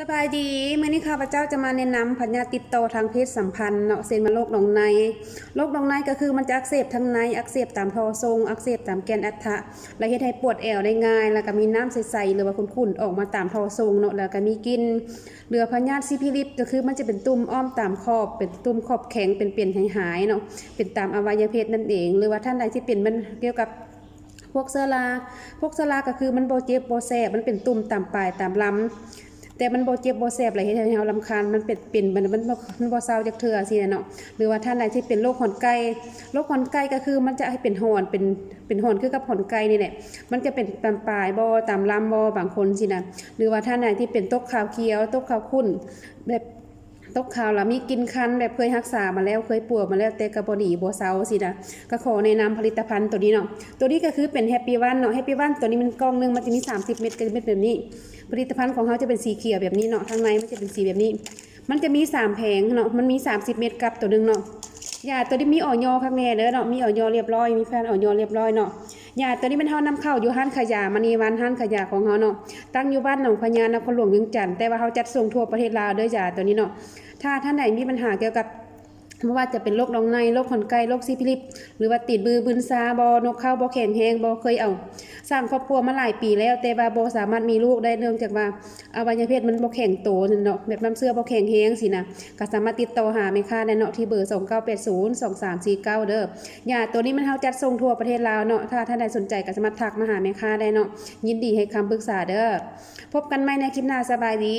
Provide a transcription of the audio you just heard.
ສະບາຍດີ ມື້ນີ້ຂ້າພະເຈົ້າຈະມາແນະນຳພະຍາດຕິດຕໍ່ທາງເພດສຳພັນເນາະ ເຊັ່ນວ່າໂລກໜອງໃນ. ໂລກໜອງໃນກໍຄືມັນຈະອັກເສບທາງໃນ ອັກເສບຕາມທໍ່ຊົງ ອັກເສບຕາມແກ່ນອັດຖະ ແລະ ເຮັດໃຫ້ປວດແອວໄດ້ງ່າຍ ແລ້ວກໍມີນ້ຳໃສໆ ຫຼືວ່າຂຸ່ນໆ ອອກມາຕາມທໍ່ຊົງເນາະ ແລ້ວກໍມີກິ່ນ. ເຫຼືອພະຍາດຊີພີລິດ ກໍຄືມັນຈະເປັນຕຸ່ມອ້ອມຕາມຂອບ ເປັນຕຸ່ມຂອບແຂງ ເປັນໆ ຫາຍໆ ເນາະ ເປັນຕາມອະໄວຍະເພດນັ້ນເອງ. ຫຼືວ່າທ່ານໃດທີ່ເປັນມັນກ່ຽວກັບ ພວກເຊື້ອລາ ພວກເຊື້ອລາກໍຄືມັນບໍ່ເຈັບບໍ່ແສບ ມັນເປັນຕຸ່ມຕາມປາຍຕາມລຳ ແຕ່ມັນບໍ່ເຈັບບໍ່ແສບ ແລ້ວເຮັດໃຫ້ເຮົາລຳຄານ ມັນເປັນ ເປັນ ມັນ ມັນບໍ່ ມັນບໍ່ເຊົາຈັກເທື່ອຊີ້ນະເນາະ. ຫຼືວ່າທ່ານໃດທີ່ເປັນໂລກຫອນໄກ່ ໂລກຫອນໄກ່ກໍຄືມັນຈະເປັນຫອນ ເປັນ ເປັນຫອນຄືກັບຫອນໄກ່ນີ້ແຫຼະ ມັນຈະເປັນຕາມປາຍບໍ່ ຕາມລຳບໍ່ ບາງຄົນຊີ້ນະ. ຫຼືວ່າທ່ານໃດທີ່ເປັນຕົກຂາວຂຽວ ຕົກຂາວຂຸ້ນ ແບບ ຕົກຂາວລະມີກິ່ນຄັນ ແບບເຄີຍຮັກສາມາແລ້ວ ເຄີຍປົວມາແລ້ວ ແຕ່ກໍບໍ່ດີບໍ່ເຊົາຊີ້ນະ ກໍຂໍແນະນຳຜະລິດຕະພັນໂຕນີ້ເນາະ. ໂຕນີ້ກໍຄືເປັນແຮັບປີວັນເນາະ ແຮັບປີວັນໂຕນີ້ມັນກ່ອງໜຶ່ງ ມັນຈະມີສາມສິບເມັດ ກໍຈະເປັນແບບນີ້. ຜະລິດຕະພັນຂອງເຮົາຈະເປັນສີຂຽວແບບນີ້ເນາະ ທາງໃນມັນຈະເປັນສີແບບນີ້. ມັນຈະມີສາມແຜງເນາະ ມັນມີສາມສິບເມັດກັບໂຕໜຶ່ງເນາະ. ຢາໂຕນີ້ມີ ອອຍ ຄັກແນ່ເດີເນາະ ມີ ອອຍ ຮຽບຮ້ອຍ ມີຜ່ານ ອອຍ ຮຽບຮ້ອຍເນາະ. ຢາໂຕນີ້ແມ່ນເຮົານຳເຂົ້າຢູ່ຮ້ານຂາຍຢາມະນີວັນ ຮ້ານຂາຍຢາຂອງເຮົາເນາະ ຕັ້ງຢູ່ບ້ານໜອງພະຍາ ນະຄອນຫຼວງວຽງຈັນ ແຕ່ວ່າເຮົາຈັດສົ່ງທົ່ວປະເທດລາວເດີຢາໂຕນີ້ເນາະ. ຖ້າທ່ານໃດມີບັນຫາກ່ຽວກັບ ບໍ່ວ່າຈະເປັນໂລກໜອງໃນ ໂລກຫອນໄກ່ ໂລກຊີພີລິດ ຫຼືວ່າຕີນມືບືນຊາບໍ່ ນົກເຂົ້າບໍ່ແຂງແຮງບໍ່ ເຄີຍເອົາສ້າງຄອບຄົວມາຫຼາຍປີແລ້ວ ແຕ່ວ່າບໍ່ສາມາດມີລູກໄດ້ ເນື່ອງຈາກວ່າອະໄວຍະເພດມັນບໍ່ແຂງໂຕນັ້ນເນາະ ແບບນ້ຳເຊື້ອບໍ່ແຂງແຮງຊີ້ນະ ກໍສາມາດຕິດຕໍ່ຫາແມ່ຄ້າໄດ້ເນາະ ທີ່ເບີສອງເກົ້າແປດສູນສອງສາມສີ່ເກົ້າເດີ. ຢາໂຕນີ້ມັນເຮົາຈັດສົ່ງທົ່ວປະເທດລາວເນາະ ຖ້າທ່ານໃດສົນໃຈກໍສາມາດທັກມາຫາແມ່ຄ້າໄດ້ເນາະ ຍິນດີໃຫ້ຄຳປຶກສາເດີ. ພົບກັນໃໝ່ໃນຄລິບໜ້າ ສະບາຍດີ.